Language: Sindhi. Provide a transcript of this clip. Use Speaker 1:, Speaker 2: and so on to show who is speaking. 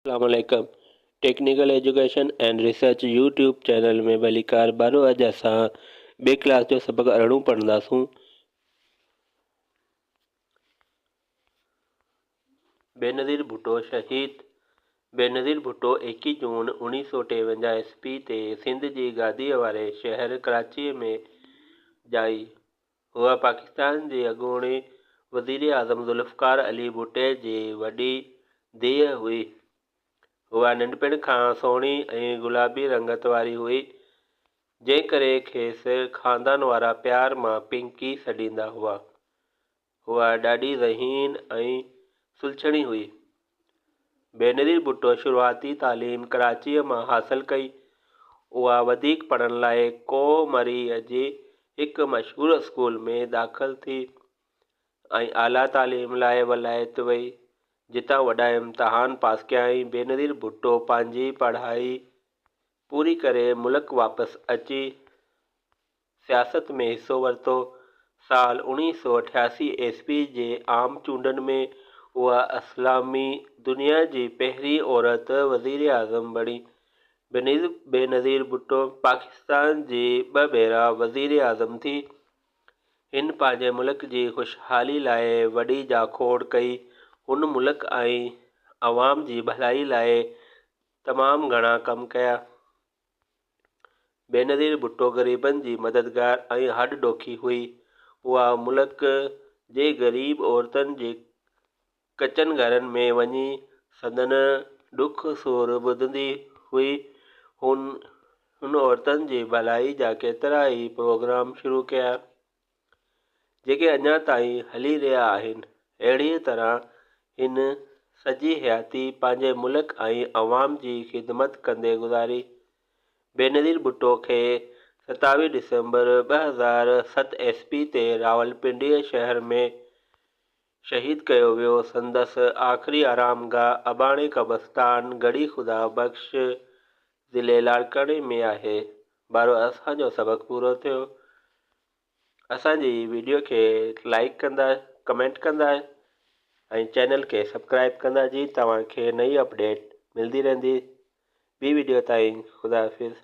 Speaker 1: اسلام عليڪم technical education and research YouTube channel ۾ ڀليڪار ٻارو اڄ اسان ٻئي ڪلاس جو سبق ارڙهون پڙهنداسون. بينظير ڀٽو شهيد بينظير ڀٽو ايڪيهه جون اوڻيهه سو ٽيونجاهه عيسوي تي سنڌ جي گاديء واري شهر ڪراچيء ۾ ڄائي. هوء پاڪستان جي اڳوڻي وزيراعظم ذوالفقار علي ڀٽي جي وڏي ڌيء هئي. هوء ننڍپڻ کان سهڻي ۽ گلابي رنگت واري هئي، جنهن ڪري کيس خاندان وارا پيار مان پنڪي سڏيندا هئا. هوء ڏاڍي ذهين ۽ سلڇڻي هئي. بينظير ڀٽو شروعاتي تعليم ڪراچيء مان حاصل ڪئي. اها وڌيڪ پڙهڻ لاء ڪوهه مريء جي هڪ مشهور اسڪول ۾ داخل ٿي ۽ اعليٰ تعليم لاء ولايت وئي، جتان وڏا امتحان پاس ڪيائين. بينظير ڀٽو پنهنجي پڙهائي پوري ڪري ملڪ واپس اچي سياست ۾ حصو ورتو. سال 1988 عيسوي جي عام چونڊن ۾ اها اسلامي دنيا جي پهرين عورت وزيراعظم بڻي. بينظير ڀٽو پاڪستان جي ٻه ڀيرا وزيراعظم ٿي. هن پنهنجي ملڪ جي خوشحالي لاء وڏي جاکوڙ ڪئي. هن ملڪ ۽ عوام جي ڀلائي لاء تمام گهڻا ڪم ڪيا. بينظير ڀٽو غريبن جي مددگار ۽ هڏ ڏوکي هئي. اها ملڪ جي غريب عورتن جي ڪچن گهرن ۾ وڃي سندن ڏک سور ٻڌندي هئي. هن عورتن جي ڀلائي جا ڪيترا ئي پروگرام شروع ڪيا. جيڪي اڃا تائين هلي رهيا آهن. اهڙيء طرح هن سڄي حياتي پنهنجي ملڪ ۽ عوام جي خدمت ڪندي گذاري. بينظير ڀٽو کي 27 ڊسمبر 2007 عيسوي تي راولپنڊيء شهر ۾ شهيد ڪيو ويو. سندس آخري آرامگاهه اباڻي قبرستان ڳڙهي خدا بخش ضلعي لاڙڪاڻي ۾ آهي. ٻارو اسان جو سبق پورو ٿيو. اسان جي ويڊيو کي لائيڪ ڪندا ڪمينٽ ڪندا ۽ چينل کي سبسڪرائب ڪندا جي توهان کي نئي اپڊيٽ ملدي رهندي. ٻي ويڊيو تائين خدا حافظ.